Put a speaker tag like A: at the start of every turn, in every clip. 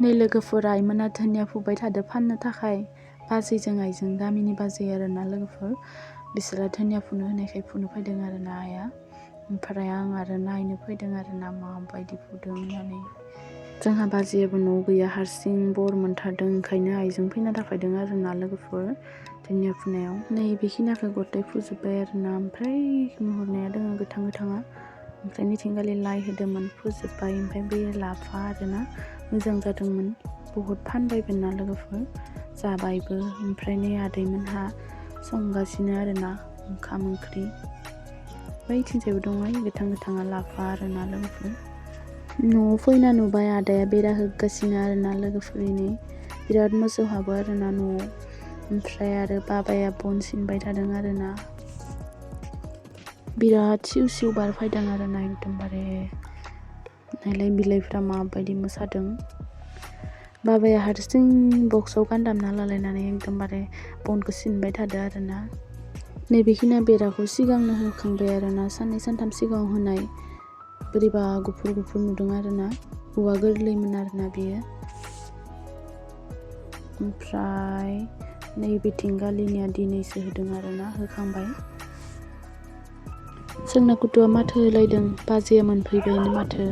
A: नै लोगोफोर आइमोना धुनिया फुबाय थादो फाननो थाखाय बाजैजों आइजों गामिनि बाजै आरोना लोगोफोर बिसोरो धुनिया फुनो होनायखाय फुनो फैदों आरोना आइया ओमफ्राय आं आरो नायनो फैदों आरोना माबायदि फुदों होननानै जोंहा बाजैयाबो न'आव गैया हारसिं बर मोनथारदों ओंखायनो आइजों फैना थाफायदों आरोना लोगोफोर धुनिया फुनायाव नै बेखिनिखौ गथाय फुजोब्बाय आरोना ओमफ्राय नुहुरनाया दङ गोथां गोथाङा ओमफ्राय निथिंगालि लाइ होदोंमोन फुजोब्बाय ओमफ्राय बे लाफा आरोना मोजां जादोंमोन बहुद फानबायबोना लोगोफोर जाबायबो ओमफ्राय नै आदैमोनहा संगासिनो आरोना ओंखाम ओंख्रि बैथिंजायबो दङ गोथां गोथाङा लाफा आरोना लोगोफोर न'आव फैना नुबाय आदाया बेरा होगासिनो आरोना लोगोफोरनि बिराद मोसौ हाबो आरोना न'आव ओमफ्राय आरो बाबाया बन सिनबाय थादों आरोना बिराद सिउ सिउ बारफैदों आरोना एकदमबारे नायलाय बिलाइफ्रा माबायदि मोसादों बाबाया हारसिं बक्सआव गान दामना लालायनानै एकदमबारे बनखौ सिनबाय थादों आरोना नैबेखिनिया बेराखौ सिगांनो होखांबाय आरोना साननै सानथाम सिगाङाव होनाय बोरैबा गुफुर गुफुर नुदों आरोना औवा गोरलैमोन आरोना बेयो ओमफ्राय नैबेथिंगालिनिया दिनैसो होदों आरोना होखांबाय जोंना गथ'आ माथो होलायदों बाजैया मोनफैबायनो माथो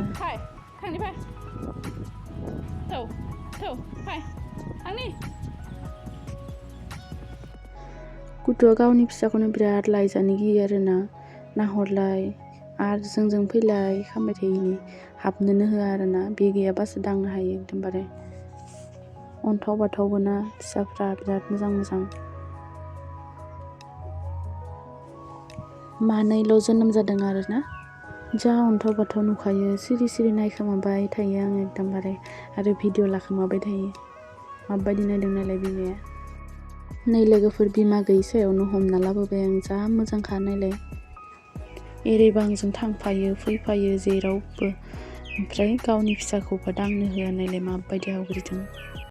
A: गथ'आ गावनि फिसाखौनो बिराद लायजानो गियो आरोना नाहरलाय आरो जोंजों फैलाय खालामबाय थायोनि हाबनोनो होआ आरोना बे गैयाबासो दांनो हायो एकदमबारे अन्थाव बाथावबो ना फिसाफ्रा बिराद मोजां मोजां मानैल' जोनोम जादों आरोना जा अन्थाव बाथाव नुखायो सिरि सिरि नायखोमाबाय थायो आं एकदमबारे आरो भिडिअ लाखोमाबाय थायो माबायदि नायदों नायलाय बिमाया नै लोगोफोर बिमा गैयि सायावनो हमना लाबोबाय आं जा मोजांखा नायलाय एरैबा आंजों थांफायो फैफायो जेरावबो ओमफ्राय गावनि फिसाखौबो दांनो होआ नायलाय माबायदि आवग्रिदों